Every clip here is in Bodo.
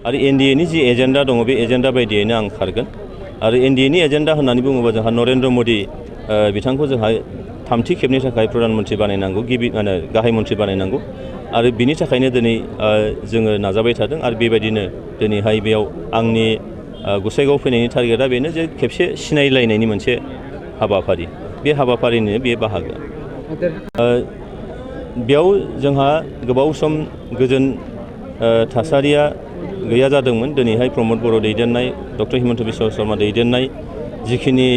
आरो एनडिएनि जि एजेन्डा दङ बे एजेन्डा बायदियैनो आं खारगोन आरो एनडिएनि एजेन्डा होननानै बुङोबा जोंहा नरेन्द्र मदि बिथांखौ जोंहा थामथि खेबनि थाखाय प्रधान मन्त्रि बानायनांगौ गाहाय मन्त्रि बानायनांगौ आरो बिनि थाखायनो दिनै जोङो नाजाबाय थादों आरो बेबायदिनो दिनैहाय बेयाव आंनि गसाइगाव फैनायनि टारगेटआ बेनो जे खेबसे सिनायलायनायनि मोनसे हाबाफारि बे हाबाफारिनि बे बाहागो बेयाव जोंहा गोबाव सम गोजोन थासारिया गैया जादोंमोन दिनैहाय प्रमद बर' दैदेननाय डक्टर हिमन्त बिश्व शर्मा दैदेननाय जिखिनि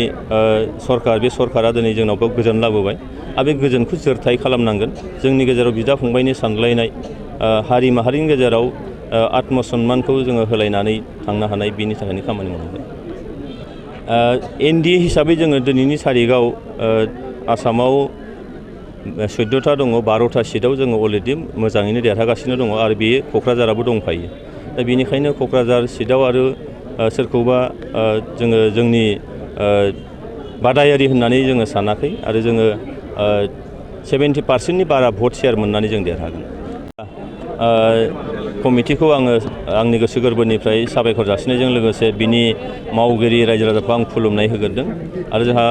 सरकार बे सरकारा दिनै जोंनाव गोजोन लाबोबाय आरो बे गोजोनखौ जोरथाय खालामनांगोन जोंनि गेजेराव बिदा फंबायनि सानलायनाय हारि माहारिनि गेजेराव आत्मसन्मानखौ जोङो होलायनानै थांनो हानाय बिनि थाखायनो खामानि मावनांगोन एनडिए हिसाबै जोङो दिनैनि तारिखआव आसामाव 14टा दङ 12टा सिटआव जोङो अलरेडि मोजाङैनो देरहागासिनो दङ आरो बेयो क'क्राझाराबो दंफायो दा बेनिखायनो क'क्राझार सिटआव आरो सोरखौबा जोङो जोंनि बादायारि होननानै जोङो सानाखै आरो जोङो 70% बारा भट शेयार मोननानै जों देरहागोन कमिटिखौ आङो आंनि गोसो गोरबोनिफ्राय साबायखर जासिनायजों लोगोसे बिनि मावगिरि रायजो राजाखौ आं खुलुमनाय होग्रोदों आरो जोंहा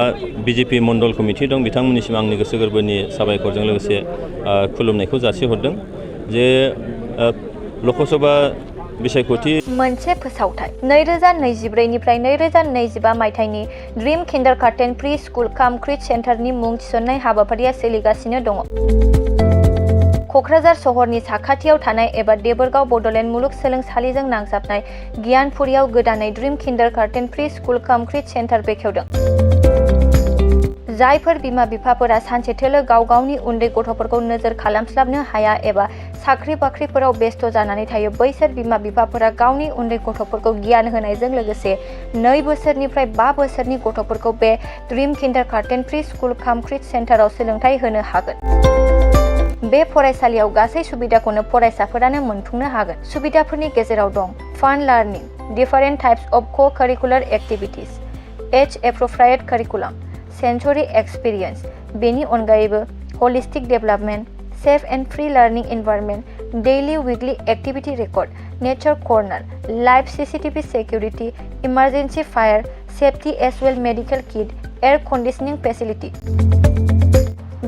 बिजेपि मण्डल कमिटि दं बिथांमोननिसिम आंनि गोसो गोरबोनि साबायखरजों लोगोसे खुलुमनायखौ जासिहरदों जे लकसभा बिसायख'थि मोनसे फोसावथाय 2024 निफ्राय 2025 मायथाइनि ड्रीम किन्डारगार्टेन प्रि स्कुल काम क्रिट सेन्टारनि मुं थिसननाय हाबाफारिया सोलिगासिनो दङ। क'क्राझार सहरनि साखाथियाव थानाय एबा देबोरगाव बड'लेण्ड मुलुगसोलोंसालिजों नांजाबनाय गियानपुरियाव गोदानै ड्रीम किन्डारगार्टेन प्रि स्कुल काम क्रिट सेन्टार बेखेवदों। जायफोर बिमा बिफाफोरा सानसेथोलो गाव गावनि उन्दै गथ'फोरखौ नोजोर खालामस्लाबनो हाया एबा साख्रि बाख्रिफोराव बेस्थ' जानानै थायो बैसोर बिमा बिफाफोरा गावनि उन्दै गथ'फोरखौ गियान होनायजों लोगोसे 2 बोसोरनिफ्राय 5 बोसोरनि गथ'फोरखौ बे ड्रीम किन्डारगार्टेन प्रि स्कुल काम क्रिट सेन्टाराव सोलोंथाइ होनो हागोन। बे फरायसालियाव गासै सुबिदाखौनो फरायसाफोरानो मोनफुंनो हागोन। सुबिदाफोरनि गेजेराव दं fun learning, different types of co-curricular activities, as appropriate curriculum, sensory experience, बेनि अनगायैबो holistic development, safe and free learning environment, daily weekly activity record, nature corner, live CCTV security, emergency fire safety as well medical kit, air conditioning facility.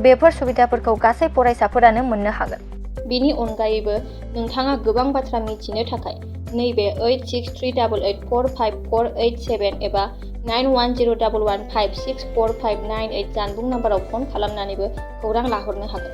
बेफोर सुबिदाफोरखौ गासै फरायसाफोरानो मोननो हागोन। बेनि अनगायैबो नोंथाङा गोबां बाथ्रा मिथिनो थाखाय नैबे 8638145487 एबा 9101156459 जानबुं नाम्बाराव फन खालामनानैबो खौरां लाहरनो हागोन।